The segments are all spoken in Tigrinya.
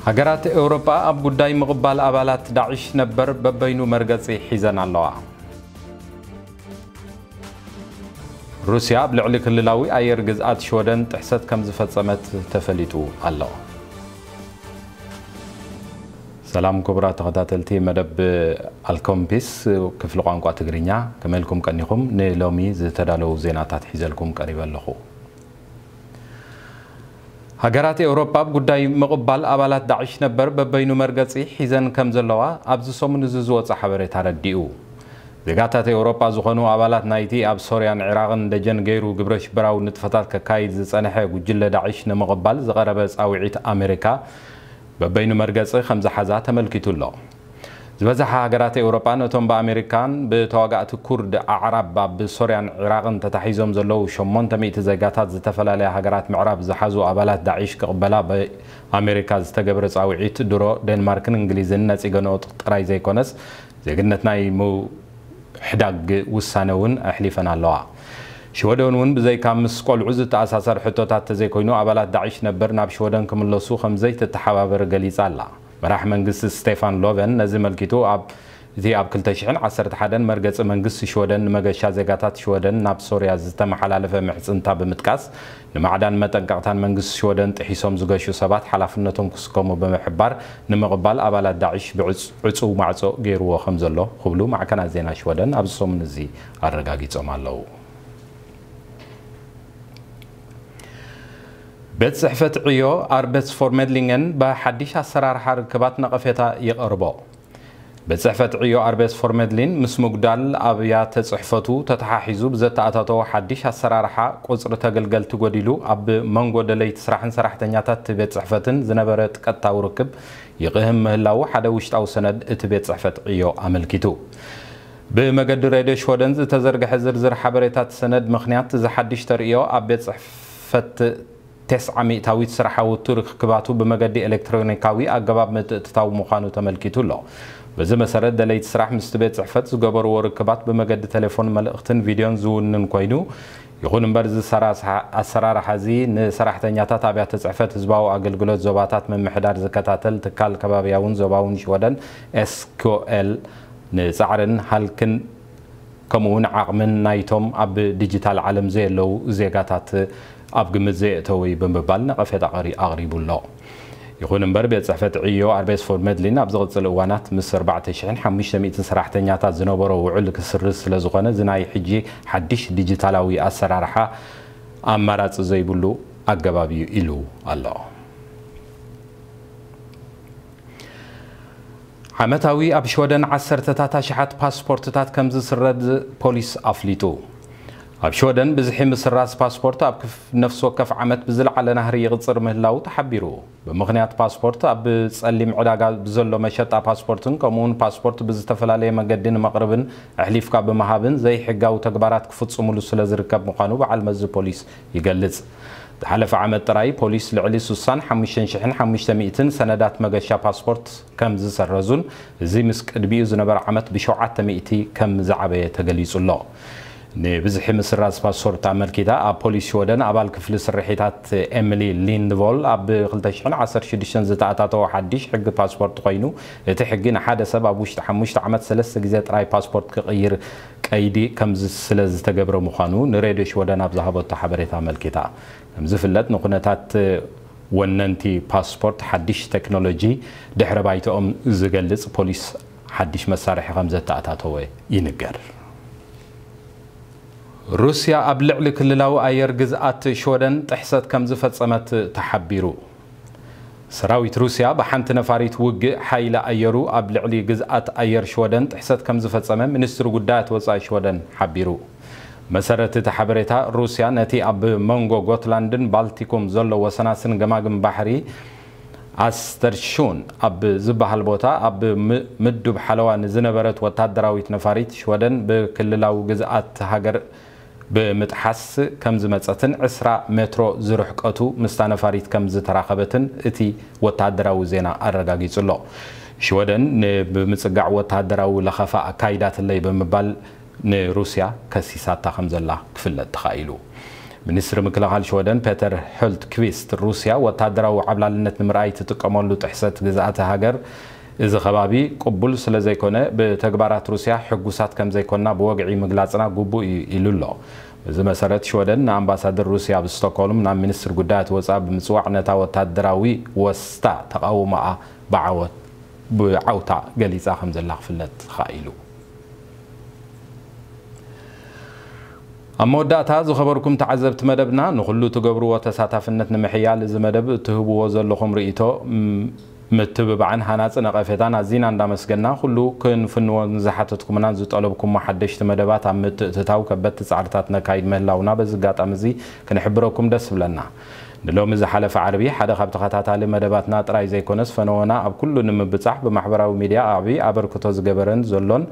ሃገራት ኤውሮጳ ኣብ ጉዳይ ምቕባል ኣባላት ዳዕሽ ነበር በበይኑ መርገጺ ሒዘን ኣለዋ። ሩስያ ኣብ ልዕሊ ክልላዊ ኣየር ግዝኣት ሽወደን ጥሕሰት ከም ዝፈጸመት ተፈሊጡ ኣሎ። ሰላም ክቡራት ተኸታተልቲ መደብ ኣልኮምፒስ ክፍሊ ቋንቋ ትግርኛ፣ ከመይ ኢልኩም ቀኒኹም? ንሎሚ ዝተዳለዉ ዜናታት ሒዘልኩም ቀሪበ ኣለኹ። ሃገራት ኤውሮጳ ኣብ ጉዳይ ምቕባል ኣባላት ዳዕሽ ነበር በበይኑ መርገጺ ሒዘን ከም ዘለዋ ኣብዚ ሰሙን እዚ ዝወጸ ሓበሬታ ረዲኡ። ዜጋታት ኤውሮጳ ዝኾኑ ኣባላት ናይቲ ኣብ ሶርያን ዒራቕን ደጀን ገይሩ ግብረ ሽበራዊ ንጥፈታት ከካይድ ዝጸንሐ ጉጅለ ዳዕሽ ንምቕባል ዝቐረበ ጻውዒት ኣሜሪካ በበይኑ መርገጺ ከም ዝሓዛ ተመልኪቱ ኣሎ። ዝበዝሓ ሃገራት ኤውሮጳ ነቶም ብኣሜሪካን ብተዋጋእቲ ኩርድ ኣዕራብ ኣብ ሶርያን ዒራቕን ተታሒዞም ዘለዉ ሸሞንተ ሚእቲ ዜጋታት ዝተፈላለያ ሃገራት ምዕራብ ዝሓዙ ኣባላት ዳዒሽ ክቕበላ ብኣሜሪካ ዝተገብረ ጻውዒት ድሮ ዴንማርክን እንግሊዝን ነጺገንኦ ጥራይ ዘይኮነስ ዜግነት ናይ ምሕዳግ ውሳነ እውን ኣሕሊፈን ኣለዋ። ሽወደን እውን ብዘይካ ምስ ቆልዑ ዝተኣሳሰር ሕቶታት ተዘይኮይኑ ኣባላት ዳዒሽ ነበር ናብ ሽወደን ክምለሱ ከም ዘይትተሓባበር ገሊጻ ኣላ። መራሕ መንግስቲ ስቴፋን ሎቨን ነዚ መልኪቱ ኣብ እቲ ኣብ ክልተ ሽሕን ዓሰርተ ሓደን መርገጺ መንግስቲ ሽወደን ንመገሻ ዜጋታት ሽወደን ናብ ሶርያ ዝተመሓላለፈ ምሕጽንታ ብምጥቃስ ንማዕዳን መጠንቀቕታን መንግስቲ ሽወደን ጥሒሶም ዝገሹ ሰባት ሓላፍነቶም ክስከሙ ብምሕባር ንምቕባል ኣባላት ዳዒሽ ብዕጹ ዕጹው ማዕጾ ገይርዎ ከም ዘሎ ክብሉ ማዕከናት ዜና ሽወደን ኣብዚ ሰሙን እዚ ኣረጋጊጾም ኣለዉ። ቤት ጽሕፈት ዕዮ ኣርቤትስ ፎርመድሊንገን ብሓድሽ ኣሰራርሓ ርክባት ነቐፌታ ይቐርቦ። ቤት ጽሕፈት ዕዮ ኣርቤትስ ፎርመድሊን ምስ ምጉዳል ኣብያተ ጽሕፈቱ ተተሓሒዙ ብዘተኣታተዎ ሓድሽ ኣሰራርሓ ቁጽሪ ተገልገልቲ ጎዲሉ ኣብ መንጎ ደለይቲ ስራሕን ሰራሕተኛታት እቲ ቤት ጽሕፈትን ዝነበረ ቀጥታዊ ርክብ ይቕህም ምህላዉ ሓደ ውሽጣዊ ሰነድ እቲ ቤት ጽሕፈት ዕዮ ኣመልኪቱ። ብመገዲ ሬድዮ ሽወደን ዝተዘርግሐ ዝርዝር ሓበሬታ እቲ ሰነድ ምኽንያት እዚ ሓድሽ ተርእዮ ኣብ ቤት ጽሕፈት ተስዓ ሚእታዊት ስራሓዊ ርክባቱ ብመገዲ ኤሌክትሮኒካዊ ኣገባብ ምትእትታው ምዃኑ ተመልኪቱ ኣሎ። በዚ መሰረት ደለይቲ ስራሕ ምስቲ ቤት ጽሕፈት ዝገበርዎ ርክባት ብመገዲ ቴሌፎን መልእኽትን ቪድዮን ዝውንን ኮይኑ፣ ይኹን እምበር እዚ ሰራ-፣ ኣሰራርሓ እዚ ንሰራሕተኛታት ኣብያተ ጽሕፈት ህዝባዊ ኣገልግሎት ዞባታት ምምሕዳር ዝከታተል ትካል ከባብያውን ዞባውን ሽወደን ኤስኩኤል ንጻዕርን ሃልክን ከምኡ እውን ዓቕምን ናይቶም ኣብ ዲጂታል ዓለም ዘየለዉ ዜጋታት ኣብ ግምት ዘየእተወ እዩ ብምባል ነቐፌታ ቀሪ-፣ ኣቕሪቡ ኣሎ። ይኹን እምበር ቤት ጽሕፈት ዕዮ ኣርቤትስ ፎርመድሊን ኣብ ዝቕጽል እዋናት ምስ ኣርባዕተ ሽሕን ሓሙሽተ ሚእትን ሰራሕተኛታት ዝነበሮ ውዕል ክስርዝ ስለ ዝኾነ እዚ ናይ ሕጂ ሓድሽ ዲጂታላዊ ኣሰራርሓ ኣማራጺ ዘይብሉ ኣገባብ እዩ ኢሉ ኣሎ። ዓመታዊ ኣብ ሽወደን ዓሰርተታት ኣሽሓት ፓስፖርትታት ከም ዝስረዝ ፖሊስ ኣፍሊጡ። ኣብ ሽወደን ብዝሒ ምስራዝ ፓስፖርት ኣብ ክፍ-፣ ነፍሲ ወከፍ ዓመት ብዝለዓለ ናህሪ ይቕጽር ምህላዉ ተሓቢሩ። ብምኽንያት ፓስፖርት ኣብ ጸሊም ዕዳጋ ብዘሎ መሸጣ ፓስፖርትን ከምኡውን ፓስፖርት ብዝተፈላለየ መገዲ ንመቕርብን ኣሕሊፍካ ብምሃብን ዘይሕጋዊ ተግባራት ክፍጽሙሉ ስለ ዝርከብ ምዃኑ በዓል መዚ ፖሊስ ይገልጽ። ዝሓለፈ ዓመት ጥራይ ፖሊስ ልዕሊ ስሳን ሓሙሽተን ሽሕን ሓሙሽተ ሚእትን ሰነዳት መገሻ ፓስፖርት ከም ዝሰረዙን እዚ ምስ ቅድሚኡ ዝነበረ ዓመት ብሸውዓተ ሚእቲ ከም ዝዓበየ ተገሊጹ ኣሎ። ንብዝሒ ምስራዝ ፓስፖርት ኣመልኪታ ኣብ ፖሊስ ሽወደን ኣባል ክፍሊ ስርሒታት ኤሚሊ ሊንድቮል ኣብ ክልተ ሽሕን ዓሰርተ ሽዱሽተን ዝተኣታተወ ሓድሽ ሕጊ ፓስፖርት ኮይኑ፣ እቲ ሕጊ ንሓደ ሰብ ኣብ ውሽጢ ሓሙሽተ ዓመት ሰለስተ ግዜ ጥራይ ፓስፖርት ክቕይር ቀይዲ ከም ዝ-፣ ስለ ዝተገብረ ምዃኑ ንሬድዮ ሽወደን ኣብ ዝሃበቶ ሓበሬታ ኣመልኪታ። ከም ዝፍለጥ ንኩነታት ወነንቲ ፓስፖርት ሓድሽ ቴክኖሎጂ ድሕረ ባይትኦም ዝገልጽ ፖሊስ ሓድሽ መሳርሒ ከም ዘተኣታተወ ይንገር። ሩስያ ኣብ ልዕሊ ክልላዊ ኣየር ግዝኣት ሽወደን ጥሕሰት ከም ዝፈጸመት ተሓቢሩ። ሰራዊት ሩስያ ብሓንቲ ነፋሪት ውግእ ሓይሊ ኣየሩ ኣብ ልዕሊ ግዝኣት ኣየር ሽወደን ጥሕሰት ከም ዝፈጸመ ሚኒስትሪ ጉዳያት ወጻኢ ሽወደን ሓቢሩ። መሰረት እቲ ሓበሬታ፣ ሩስያ ነቲ ኣብ መንጎ ጎትላንድን ባልቲኩም ዘሎ ወሰናስን ገማግም ባሕሪ ኣስተርሹን ኣብ ዝበሃል ቦታ ኣብ ም-፣ ምዱብ ሓለዋ ንዝነበረት ወታደራዊት ነፋሪት ሽወደን ብክልላዊ ግዝኣት ሃገር ብምጥሓስ ከም ዝመጸትን ዕስራ ሜትሮ ዝርሕቀቱ ምስታ ነፋሪት ከም ዝተራኸበትን እቲ ወታደራዊ ዜና ኣረጋጊጹ ኣሎ። ሽወደን ን-፣ ብምጽጋዕ ወታደራዊ ለኸፋ ኣካይዳትለይ ብምባል ንሩስያ ከሲሳታ ከም ዘላ ክፍለጥ ተኻኢሉ። ሚኒስትሪ ምክልኻል ሽወደን ፔተር ሆልትክቪስት፣ ሩስያ ወታደራዊ ዓብላልነት ንምርኣይ ትጥቀመሉ ጥሕሰት ግዝኣተ ሃገር እዚ ከባቢ ቅቡል ስለ ዘይኮነ፣ ብተግባራት ሩስያ ሕጉሳት ከም ዘይኮና ብወግዒ ምግላጽና ግቡእ እዩ ኢሉ ኣሎ። በዚ መሰረት ሽወደን ንኣምባሳደር ሩስያ ኣብ ስቶክሆልም ናብ ሚኒስትሪ ጉዳያት ወጻኢ ብምጽዋዕ ነታ ወታደራዊ ወስታ ተቓውሞኣ ብዓወት ብዓውታ ገሊጻ ከም ዘላ ክፍለጥ ተኻኢሉ። ኣብ መወዳእታ ዝኸበርኩም ተዓዘብቲ መደብና፣ ንኹሉ ትገብርዎ ተሳታፍነት ንምሕያል እዚ መደብ እትህብዎ ዘለኹም ርእይቶ፣ ም-፣ ምትብባዕን ሃናጺ ነቐፌታን ኣዚና እንዳመስገና፣ ኩሉ ክንፍንዎ ንዝሓተትኩምናን ዝጠለብኩሞ ሓደሽቲ መደባት ኣብ ምትእትታው ከበድቲ ጻዕርታት ነካይድ ምህላውና በዚ ኣጋጣሚ እዚ ክንሕብረኩም ደስ ይብለና። ንሎሚ ዝሓለፈ ዓርቢ ሓደ ካብ ተኸታታሊ መደባትና ጥራይ ዘይኮነስ ፈነወና ኣብ ኩሉ ንምብጻሕ ብማሕበራዊ ሚድያ ዓቢ ኣበርክቶ ዝገበረን ዘሎን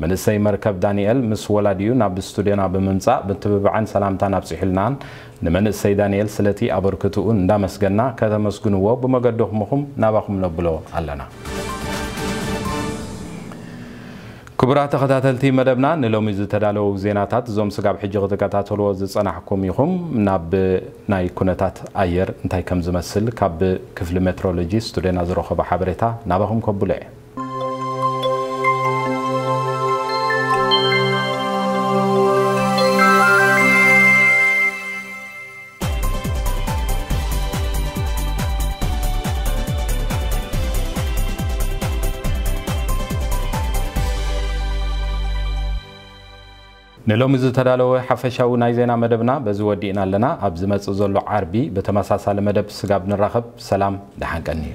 መንእሰይ መርከብ ዳንኤል ምስ ወላዲኡ ናብ ስቱድዮና ብምምጻእ ምትብባዕን ሰላምታን ኣብጺሑልናን፣ ንመንእሰይ ዳንኤል ስለቲ ኣበርክትኡ እንዳመስገና፣ ከተመስግንዎ ብመገድኹምኹም ናባኹም ነብሎ ኣለና። ክቡራት ተኸታተልቲ መደብና፣ ንሎሚ ዝተዳለዉ ዜናታት እዞም ስጋብ ሕጂ ክትከታተልዎ ዝጸናሕኩም ኢኹም። ናብ ናይ ኩነታት ኣየር እንታይ ከም ዝመስል ካብ ክፍሊ ሜትሮሎጂ ስቱድዮና ዝረኸቦ ሓበሬታ ናባኹም ከብሎ እየ። ንሎሚ ዝተዳለወ ሓፈሻዊ ናይ ዜና መደብና በዚ ወዲእና ኣለና። ኣብ ዝመጽእ ዘሎ ዓርቢ ብተመሳሳሊ መደብ ስጋብ ንራኸብ፣ ሰላም፣ ደሓን ቀንዩ።